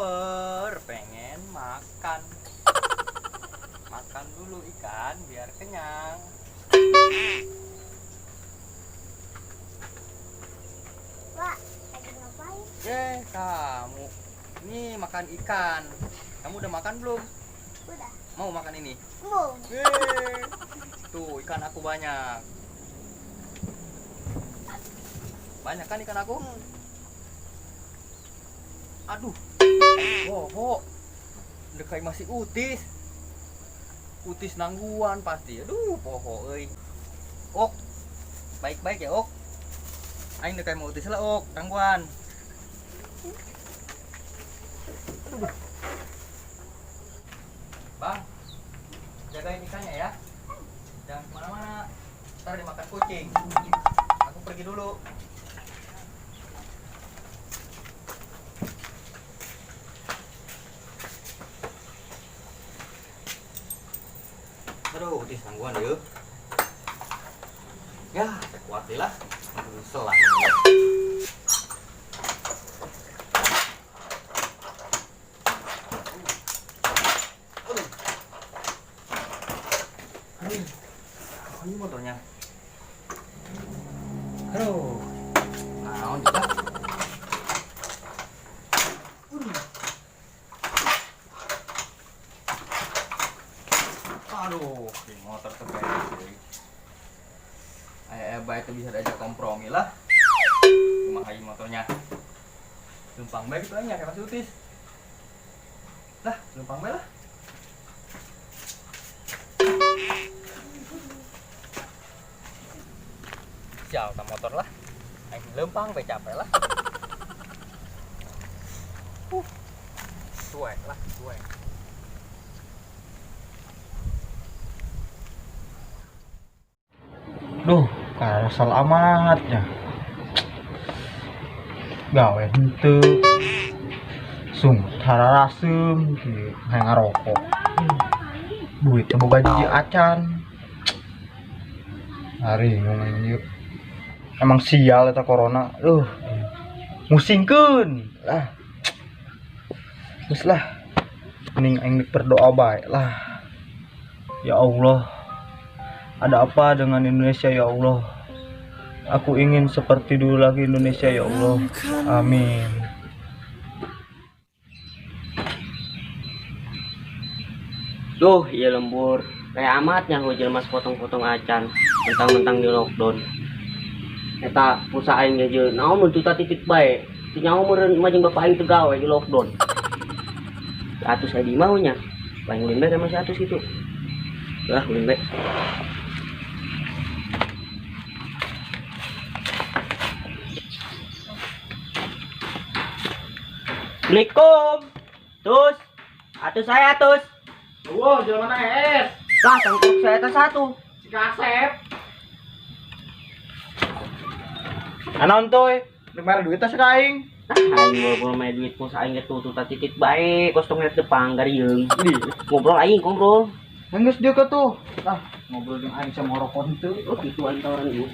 Lapar, pengen makan. Makan dulu ikan biar kenyang. Wak, lagi ngapain? Kamu. Ini makan ikan. Kamu udah makan belum? Udah. Mau makan ini? Belum. Yeay. Tuh, ikan aku banyak. Banyak kan ikan aku? Aduh. Oh, dekai masih utis. Utis nangguan pasti. Aduh, poho euy. Ok. Baik-baik ya, Ok. Aing dekai mau utis lah, Ok. Nangguan. Aduh. Bang, jagain ikannya ya. Jangan kemana-mana. Ntar dimakan kucing. Aku pergi dulu. Aduh, utis nangguan yuk. Ya, saya kuat deh lah. Aduh, selah. Aduh. Aduh, ini motornya. Aduh. Naon juga. Aduh, di motor tuh kayak ayah baik tuh bisa diajak kompromi lah. Kumaha ieu motornya. Lempang bae gitu aja kayak masih utis. Lah, lempang bae lah. Sial ta motor lah. Aing lempang bae capek lah. Cuek lah, cuek. Duh, karasal amatnya. Gawe henteu. Sung hararasem kieu hayang ngarokok. Duit teh boga jiji acan. Hari ngomong ieu. Emang sial eta corona. Duh. Musingkeun lah. Geus lah. Mending aing berdoa bae lah. Ya Allah. Ada apa dengan Indonesia ya Allah? Aku ingin seperti dulu lagi Indonesia ya Allah. Amin. Duh, iya lembur. Kayak amatnya gua jelema potong-potong acan, mentang-mentang di lockdown. Eta pulsa aing ge jeung naon mun tuta titik bae. Teu nyaho meureun mah jeung bapak aing teu gawe di lockdown. Atus aya di imah nya. Paling ulin bae masih atus gitu. Lah ulin bae. Assalamualaikum. Tus. Atus saya atus. Wah, jalan mana es? Lah, tangkap saya atas satu. Si kasep. Anon toy, rek mere duit teh ka aing. Ah, aing ngobrol mere duit ku aing ge tutup titik bae, kos tong lihat depan garieung. Ngobrol aing ngobrol. Geus dieu ka tuh. Ah, ngobrol jeung aing sama rokok henteu. Oh, kitu aing tawaran ieu.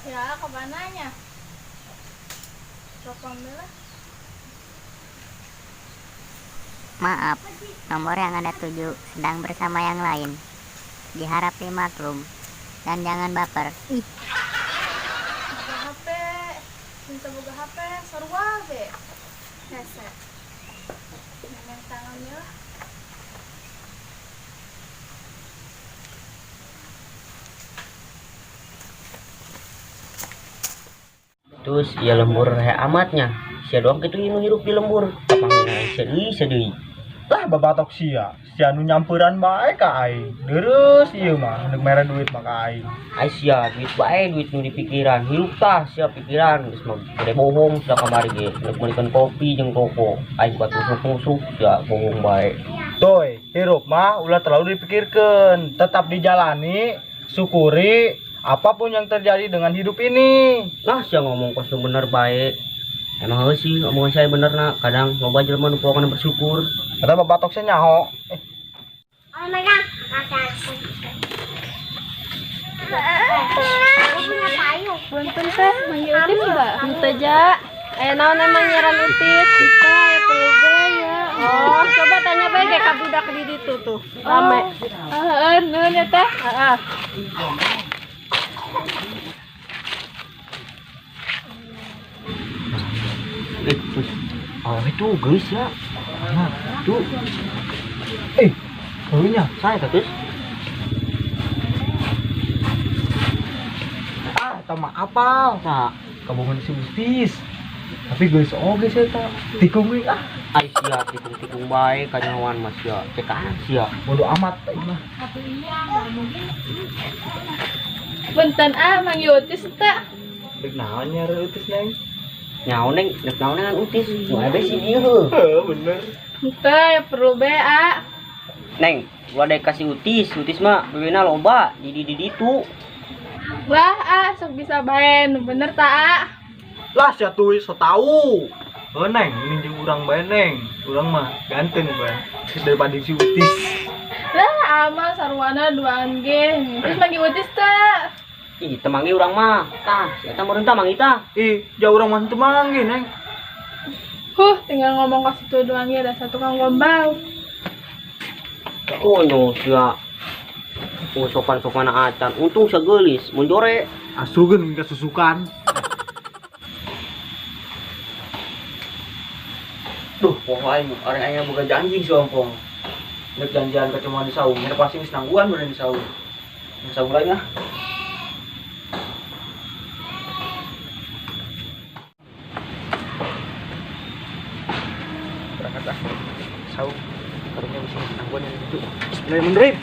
Ya, kemananya? Telepon dulu. Maaf, nomor yang Anda tuju sedang bersama yang lain. Diharap dimaklum dan jangan baper. Ih. Boga HP, minta boga HP, sarua be. Hese. Nenek tangannya lah. Terus ya lembur he amatnya. Sia doang kitu nu hirup di lembur. Kapangina sia deui, sia deui. Lah babatok sia, sia nu nyamperan bae ka aing. Dereus ieu mah hendeuk mere duit mah ka aing. Ai sia duit bae duit nu dipikiran. Hirup tah sia pikiran geus mah gede bohong sia kamari ge. Hendeuk meulikeun kopi jeung rokok. Aing buat ngusuk-ngusuk sia bohong bae. Toy, hirup mah ulah terlalu dipikirkeun, tetap dijalani, syukuri apapun yang terjadi dengan hidup ini. Nah, sia ngomong kos nu bener bae. Emang heuh sih omongan saya bener nak. Kadang loba jelema nu pokona bersyukur. Kata babatok sia nyaho. Punten teh, manggil Utis enggak? Henteu ja. Aya naon emang nyiaran Utis? Kita ya perlu ya. Oh, coba tanya bae ke ka budak di ditu tuh. Rame. Heeh, nuhun ya teh. Heeh. Oh, itu geus ya. Nah, tuh. Eh, baunya Saya terus. Ah, eta mah apal. Nah, Kabongan si Utis. Tapi geus oge sih eta. Tikung we ah. ai sia tikung-tikung bae kanyawan mas sia. Cekaan sia. Bodo amat teh mah. Punten ah manggil Utis teh. Dek naon nyiaran Utis neng? Nyaho neng, dek naon dengan Utis. Nu aya si ieu heuh. Heuh, bener. Henteu ya perlu be ah. Neng, ulah dek kasih Utis, Utis mah bebena loba di di ditu. Wah ah sok bisa bae nu bener ta ah. Lah sia tuh so tau. Oh neng, ini jeung urang bae neng. Urang mah ganteng bae daripada si Utis. Lah ama sarwana duaan ge. Terus manggil Utis teh. Ih, temangi urang mah. Tah, si eta meureun tah mangi tah. Ih, jauh urang mah teu manggih neng. Huh, tinggal ngomong ka situ doang ge ada satu tukang gombal. Konyo sia. Oh, sopan-sopan acan. Untung sia geulis, mun jore. Asugeun ka susukan. Duh, poho aing, orang aing boga janji si ompong. Nek janjian ka cuma di saung, nya pasti geus nangguan bener di saung. Di saung lain ah. Berangkat ah. Saung. Karunya bisa nangguan yang itu. Bismillahirrahmanirrahim.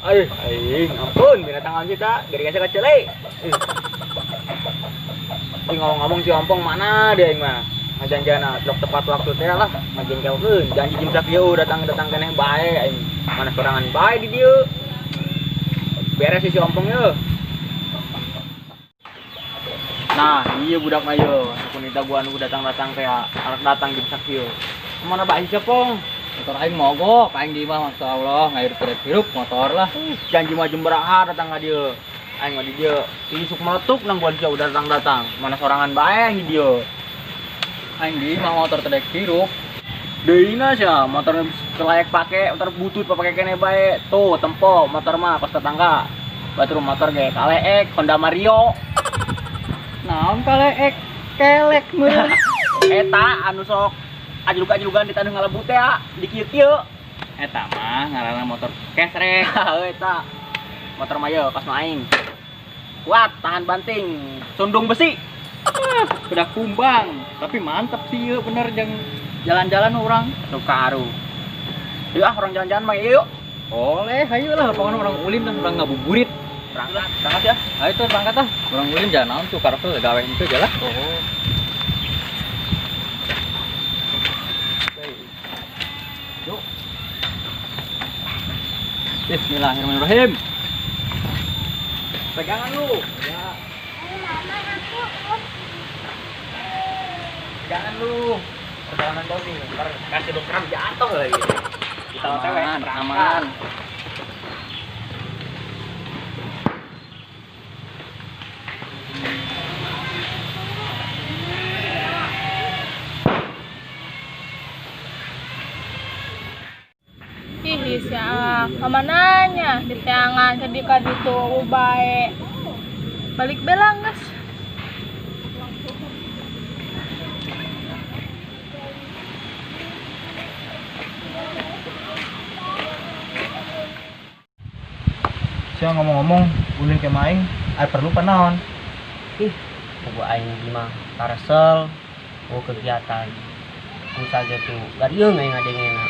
Aduh, aing, ampun, binatang anjing tak, dari kaca kecil. Ih, ngomong-ngomong si ompong mana dia aing mah? Ngajanjian blok tepat waktu teh lah, ngajengkelkeun, janji jam sakieu datang-datang keneh bae aing. Mana sorangan bae di dieu. Beres si ompong ye. Nah, iya budak mah ye, aku nita gua nu datang-datang teh anak datang jam sakieu. Mana bae si ompong? Motor aing mogok, aing di imah masyaallah, ngair hirup motor lah. Janji mah jam beraha datang ka dieu. Aing mah di dieu, isuk meletup nang gua dia udah datang-datang. Mana sorangan bae aing di dieu. Aing di imah motor teh dek hirup. Deuna sia, motor layak pake, motor butut pake kene bae. Tuh tempo motor mah pas tetangga. Batur motor ge kaleek Honda Mario. Naon kaleek? Kelek meureun. Eta anu sok ajlug-ajlugan di taneuh ngalebut teh di kieu-kieu. Eta mah ngaranna motor kesrek. Heuh eta. Motor mah ye pas aing. Kuat, tahan banting, sundung besi. Udah kumbang, tapi mantep sih ye bener jeung jalan-jalan urang. Suka aru. Yuk ah orang jalan-jalan mah yuk. Boleh, ayo lah pokoknya orang ulin lah, orang ngabuburit. Berangkat, berangkat ya. Ayo tuh berangkat ah. Orang ulin jalan naon tuh karep gawe henteu jalan. Oh. Yuk. Bismillahirrahmanirrahim. Pegangan lu. Ya. Pegangan lu. Perjalanan jauh nih, ntar kasih dokter jatuh lagi. Kita OTW aman. Ih, sia, kamananya di teangan jadi ka ditu bae. Balik belang, guys. Sia ngomong-ngomong, ulin ke maing, ai perlu panaon. Ih, bogo aing mah karesel, oh kegiatan. Pulsa ge tuh garieung aing ngadengena.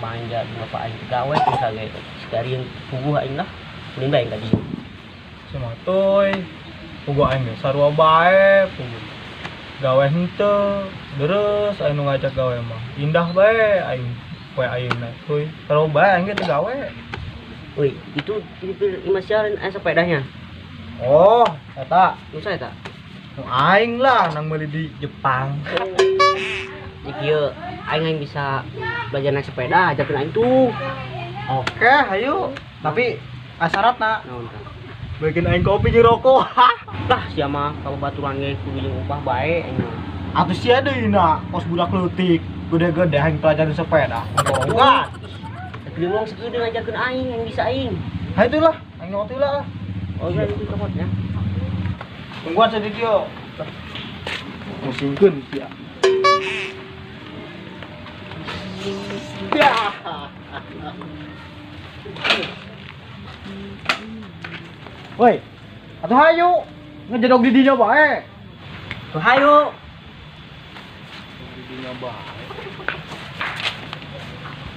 Main ja bapak aing gawe pulsa ge garieung puguh aing lah. Ulin bae ka dieu. Sia mah toy, bogo aing ge sarua bae puguh. Gawe henteu, terus aing nu ngajak gawe mah. Indah bae aing poe ayeuna. Heuy, kalau bae aing ge teu gawe. Woi, itu di imah siaran aya sepedanya. Oh, eta. Nu saya tak? Nu aing lah nang meuli di Jepang. Ieu kieu, aing aing bisa belajar naik sepeda, ajakin aing tuh. Oke, ayo. Tapi syaratna Naon tah? bikin aing kopi jeung rokok. Lah sia mah ka babaturan ge kudu jeung upah bae aing mah. Atuh sia deui na, kos budak leutik, gede-gede aing pelajaran sepeda. Bohongan. Tapi ngomong sakieu ngajarkeun aing, aing bisa aing. Ha itulah, aing ngerti lah. Oh iya itu kemotnya. Tungguan saya di dieu. Musingkeun sia. Ya. Woi, atuh hayu ngejedog di dinya bae. Tuh hayu. Di dinya bae.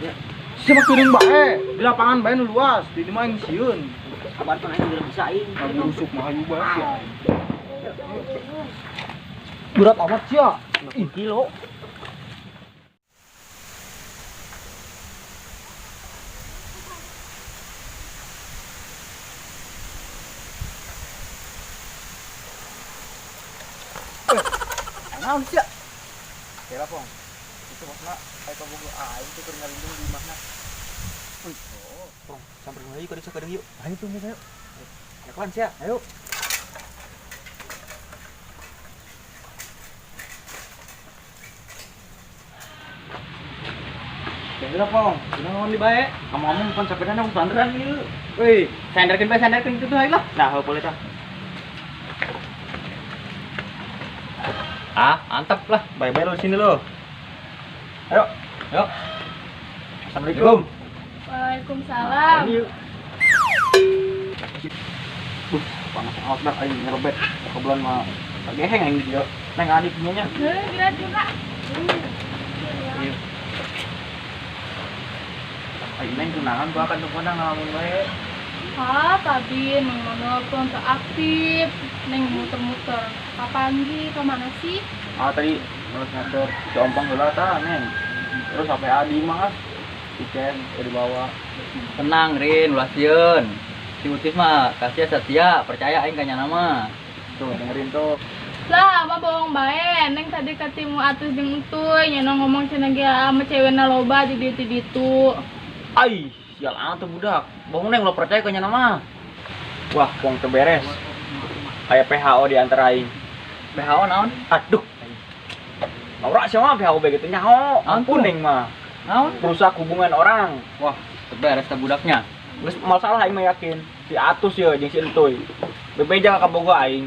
Ya, siapa piring bae? Di lapangan bae nu luas, di dieu mah aing sieun. Kabar pan aing geus bisa aing. Ngurusuk mah hayu bae sia. Berat amat sia. 50 kilo. Naon sia? Kela pong. Itu maksudna aya kabogoh aing teh keur ngalindung di imahna. Wih, oh, pong, samperin wae ka desa kadeung yuk. Ayo tuh, ayo. Yakuan sia, ayo. Kela pong, kunaon di bae? Kamu ngomong pan sepedana mun sandaran ieu. Wih, Sandarkeun bae, sandarkeun itu tuh ayo lah. nah boleh tah. Ah, mantap lah. Bye-bye lo sini lo. Ayo. Yuk. Assalamualaikum. Waalaikumsalam. Ini yuk. Panas amat dah aing ngerebet. Kebetulan mah geheng aing di dieu. Neng adik punyanya. Heuh, geura juga. Iya. Aing neng tunangan gua akan teleponan ngalamun bae. Ah, tadi neng nelpon teu aktif, neng muter-muter. Kapan gi ka mana sih? Ah tadi terus nganter si Ompong heula tah neng. Terus sampai Adi mah iken dibawa. Tenang Rin, ulah sieun. Si Utis mah kasih setia, percaya aing ka nyana mah. Tuh dengerin tuh. Lah, apa bohong bae. Neng tadi ketemu Atus jeung Entuy, nya ngomong cenah ge sama cewena loba di ditu ditu. Ai, sial amat tuh budak. Bohong neng lo percaya ka nyana mah. Wah, pong teu beres. Aya PHO di antara aing. PHO naon? Aduh. Laura siapa mah PHO begitu nyaho. Ampun neng mah. Naon? Merusak hubungan orang. Wah, teu beres teh budaknya. Geus moal salah aing mah yakin. Si Atus ye jeung si Entuy. Bebeja ka kabogoh aing.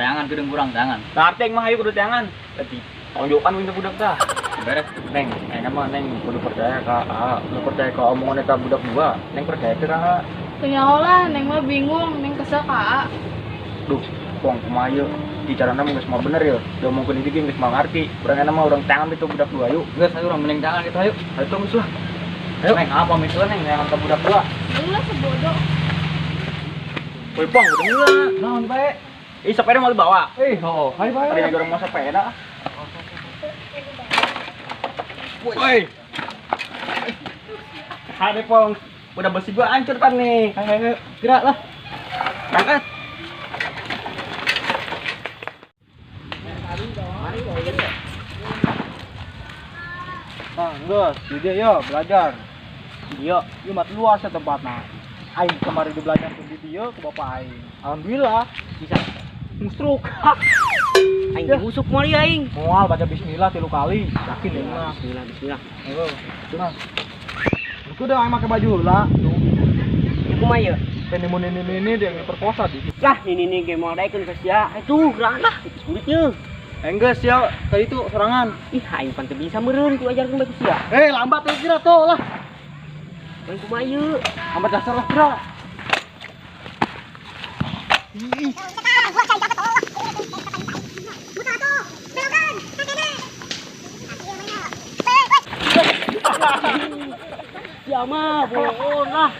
Tayangan kudu kurang tayangan. Nah, arti aing mah hayu kudu tayangan. Tadi tonjokan we budak tah. Teu beres. Neng, aing mah neng kudu percaya ka A, kudu percaya ka omongan eta budak dua. Neng percaya teu ka A. Teu nyaho lah, neng mah bingung, neng kesel ka A. Duh, pong kumaha ieu? Bicarana mah geus mah bener ye. Diomongkeun iki geus mah ngarti. Urang enak mah urang tayangan itu budak dua yuk. Geus ayo urang mending tayangan gitu ayo. Ayo tuh geus lah. Ayo neng, apa misalnya neng tayangan ka budak dua. Ulah sebodoh. Woi pong, udah heula. Naon bae? Ih, sepeda mau dibawa. Eh, hooh, hayu bae. Tadi orang mau sepeda. Woi. Hade pong, udah besi gua hancur pan nih. Ayo, ayo, gerak lah. Berangkat. Nah, geus, di dia yo belajar. Iya, ieu mah luas ya tempatna. Aing kemarin di belajar ke di dieu ke bapak aing. Alhamdulillah Bisa. mustruk. Aing busuk moal ieu aing. Moal baca bismillah 3 kali, yakin ya mah. Bismillah, bismillah. Ayo, nah. Itu udah aing make baju heula. Ieu kumaha ieu? Penemu nini-nini dia yang diperkosa di. Lah, ini nih ge moal daekeun ka sia. Atuh, gerak lah, sulit ye. Enggeus ya, tadi tuh serangan. Ih, aing pan teu bisa meureun ku ajarkeun bae ku sia. Eh, lambat ya kira tuh lah. Pan kumaha ieu? Lambat dasar lah kira. Sia mah bohong lah.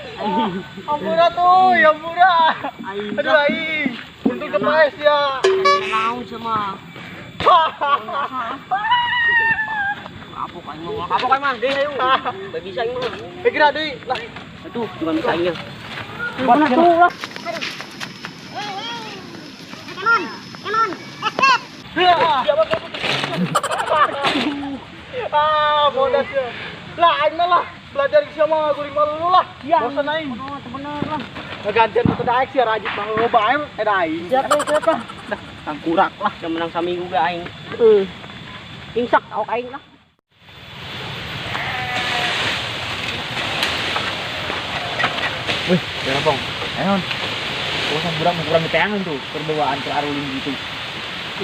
Ampura tuh, ya ampura. Aing Aduh aing. Untung kepaes ya. Naon sia mah. Kapok aing mah, kapok aing mah, deui ayo. Bae bisa aing mah. Eh kira deui lah. Aduh, cuma bisa aing. Mana tuh lah. Come on. Ah, bodas ya. Lah aing mah lah belajar sama guring malu lah. Bosan aing. Bener lah. Gantian nu teu daek sia rajit mah loba aing eta aing. Siap siap lah. Dah tangkurak lah. Udah menang saminggu ge aing. Imsak awak aing lah. Wih, jangan pong. Ayo. Urusan budak kurang diteangan tuh, perbawaan ke arulin gitu.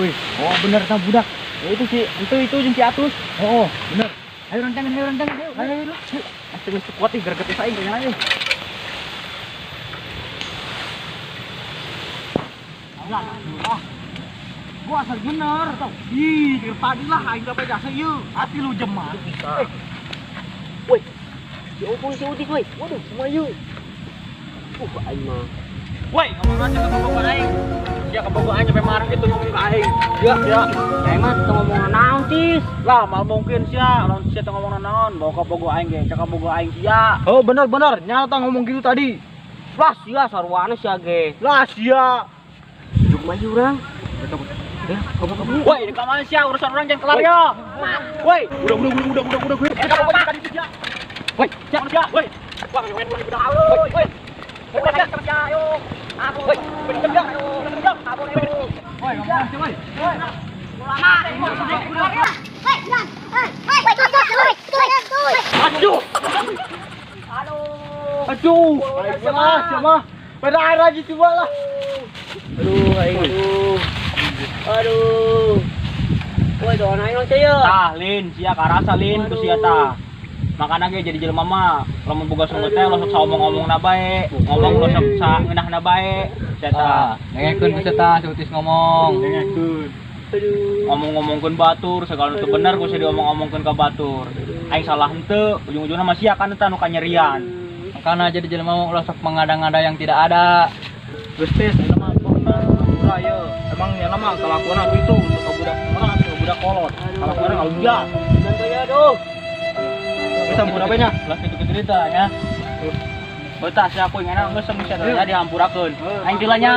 Wih, oh bener tah budak. Ya itu si itu jeung si Atus. Oh, bener. Ayo rentangan, ayo rentangan, ayo. Ayo lah. Ayo geus kuat ih greget aing kayaknya ayo. Ah. Gua asal bener tau. Ih, tadi lah aing sampai jasa ieu. Ati lu jemah. Woi. Si Opung si Utis woi. Waduh, semua ieu. Aing mah. Woi, ngomong aja ke bogoan aing. Sia ke bogoan nyampe marah gitu ngomong ke aing. Ya, ya. Aing mah teu ngomong naon, Tis. Lah, mal mungkin sia, lamun sia teu ngomong naon, bawa ke bogo aing ge, cek ke bogo aing sia. Oh, bener bener, nyata ngomong gitu tadi. Lah, sia sarwana sia ge. Lah, sia. Juk maju urang. Ya, kamu. Woi, di kamar sia urusan orang jangan kelar ya. Woi, udah. Woi, sia, sia, woi. Wah, main udah. Woi, woi. Aduh. Aduh. Siapa? Pada air aja coba lah. Aduh, aduh. Aduh. Woi, doan aing langsung ya. Tah, Lin, sia karasa Lin ku sia tah. Makana ge jadi jelema mah, lamun boga sungguh teh lo sok saomong-omongna bae, ngomong lo sok sangeunahna bae. Sia tah. Dengekeun ku sia tah si Utis ngomong. Dengekeun. Aduh. Ngomong-ngomongkeun batur, segala nu teu bener ku sia diomong-omongkeun ka batur. Aing salah henteu, ujung-ujungna mah sia kan eta nu kanyerian. Makana jadi jelema mah ulah sok mengada-ngada yang tidak ada. Geus tis, eta mah pura ieu. Emang nya mah kalakuan aku itu untuk ka budak mana ka budak kolot. Kalakuan alunja. Bantu ya, aduh. Bisa budak nya. Lah kitu-kitu cerita nya. Betah sia aku ingana geus sia teh dihampurakeun. Aing teh nya.